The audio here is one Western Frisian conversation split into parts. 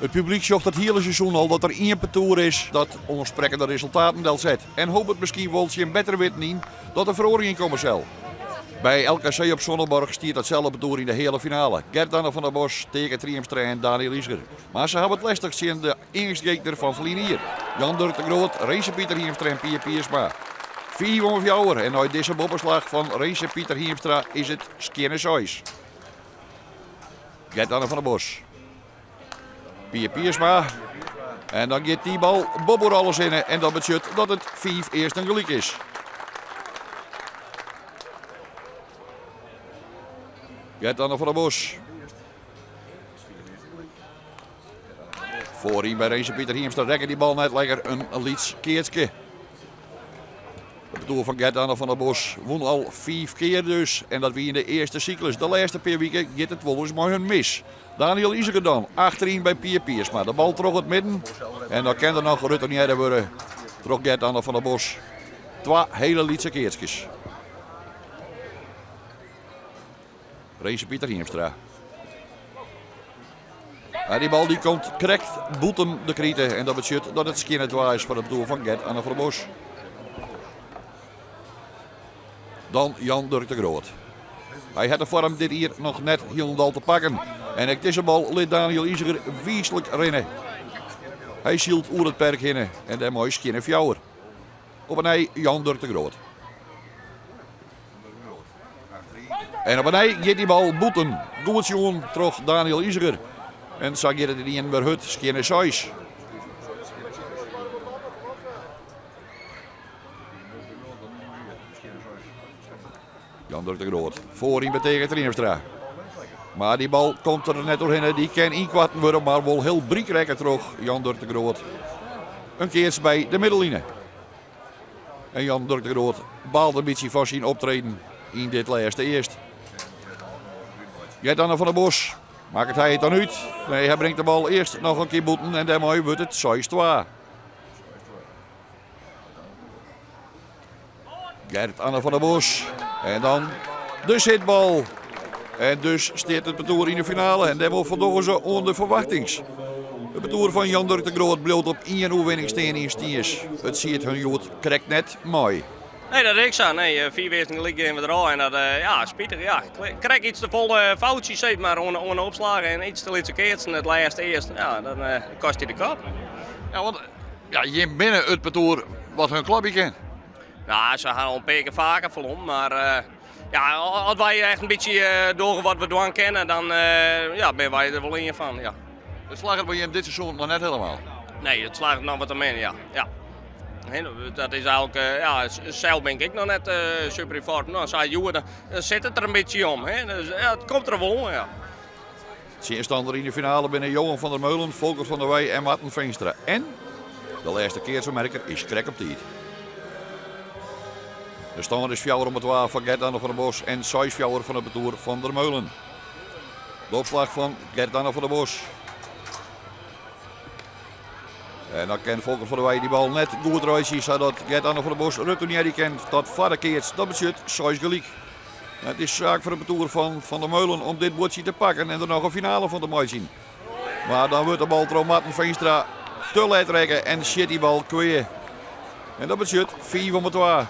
It publyk sjocht it hiele seizoen al dat der ien partoer is dat oansprekkende resultaten delset en hopet miskien wol tsjin better witten yn dat der feroaring yn komme sil. By LKC op Sonnenborgh stiet datselde partoer yn de heale finale, Gert-Anne van der Bos, Teake Triemstra en Daniël Iseger. Mar se hawwe it lestich tsjin de eangstgegner fan ferline jier, Jan Durk de Groot, Rinse Pieter Hiemstra en Pier Piersma. Fiif oan fjouwer en nei dizze boppeslach fan Rinse Pieter Hiemstra is it skjinne seis. Gert-Anne van der Bos. Pier Piersma. En dan giet dy bal boppe oer alles hinne en dat betsjut dat it fiif earsten gelyk is. Gert-Anne van der Bos. Foaryn by Rinse Pieter Hiemstra rekke dy bal net lekker in lyts keatske. It partoer fan Gert-Anne van der Bos wûn al fiif kear dus en dat wie yn de earste syklus. De lêste pear wike giet it wolris mei hun mis. Daniël Iseger dan, achteryn by Pier Piersma. De bal troch it midden en dan kin der noch retournearre wurde troch Gert-Anne van der Bos. Twa hele lytse keatskes. Rinse Pieter Hiemstra. Ja, dy bal dy komt krekt bûten de krite en dat betsjut dat it skjinne twa is foar it partoer fan Gert Anne van der Bos. Dan Jan Durk de Groot. Hy hat de foarm dit jier noch net hielendal te pakken. En ek dizze bal lit Daniël Iseger wiislik rinne. Hy sylt oer it perk hinne en dêrmei skjinne fjouwer. Op 'e nij Jan Durk de Groot. En op 'e nij giet dy bal bûten. Goed sjoen troch Daniël Iseger. En sa giet it ynienen wer hurd, skjinne seis. Jan Durk de Groot foaryn by Teake Triemstra. Mar dy bal komt der net oerhinne. Dy kin ynkoarten wurde, mar wol hiel bryk rekke troch Jan Durk de Groot. In keats by de middelline. En Jan Durk de Groot baalt in bytsje fan syn optreden yn dit lêste earst. Gert-Anne van der Bos, makket hy it dan út? Nee, hy bringt de bal earst noch in kear bûten en dêrmei wurdt it 6-2. Gert-Anne van der Bos. En dan de sitbal. En dus stiet it partoer yn de finale en dêrmei foldogge se oan de ferwachtings. It partoer fan Jan Durk de Groot bliuwt op ien oerwinning stean yn Stiens. It siet hun hjoed krekt net mei. Nee, dat is ek sa. Nee, fiif earsten gelyk gean we der ôf en dat ja, spitich. Ja, krekt iets te folle foutsjes sis mar oan de opslach en iets te lytse keatsen it lêste earst. Ja, dan kost dy de kop. Ja, want ja, jim binne it partoer wat hun klapje kin. Ja, se ha al in pear kear faker ferlorn, mar ja, as wy echt in bytsje dogge wat we dwaan kinne, dan ja, binne wy der wol ien fan. Ja. It slagget by jim dit seizoen noch net helemaal? Nee, it slagget noch wat te min, ja. Ja. Dat is eigenlijk, ja, sels bin ik noch net super yn foarm. No, sa hjoed, dan sit it der in bytsje om. Hè. Dus, ja, it komt der wol oan, ja. Tsjinstanner yn de finale binne Johan van der Meulen, Folkert van der Weij en Marten Veenstra. En de lêste keatsoanmerker is krekt op tiid. De stân is fjouwer om twa foar Gert-Anne van der Bos en seis fjouwer fan it partoer Van der Meulen. De opslach fan Gert-Anne van der Bos. En dan kin Folkert van der Weij dy bal net goed reitsje, sadat Gert-Anne van der Bos retournearje kin tot foar de keats. Dat betsjut seis gelyk. It is saak foar it partoer fan Van der Meulen om dit buordsje te pakken en der noch in finale fan te meitsjen. Mar dan wurdt de bal troch Marten Veenstra te let rekke en sjit dy bal kwea. En dat betsjut fiif om twa.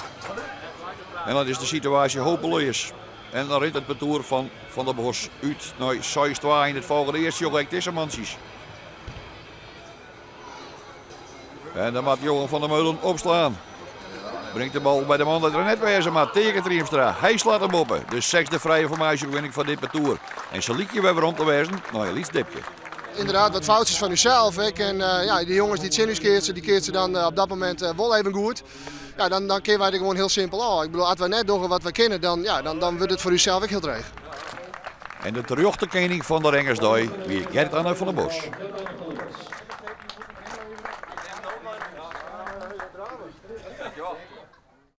En dan is de situaasje hopeleas. En dan rint it partoer fan Van der Bos út nei 6-2 yn it folgjende earst sjoch ek dizze mantsjes. En dan moat Johan van der Meulen opslaan. Bringt de bal by de man dat er net wêze moat, Teake Triemstra. Hy slacht him boppe. De sechsde frije formaasje-oerwinning foar dit partoer. En se lykje wer werom te wêzen nei in lyts dipke. Inderdaad, wat foutsjes fan ússels ek. En ja, de jonges dy't tsjin ús keatse, dy keatse dan op dat momint wol even goed. Ja, dan, dan kinne wy der gewoan hiel simpel ôf. Ik bedoel, as wy net dogge wat wy kinne, dan, ja, dan, dan wurdt it foar ússels ek hiel dreech. En de terjochte kening fan de Rengersdei wie Gert-Anne van der Bos.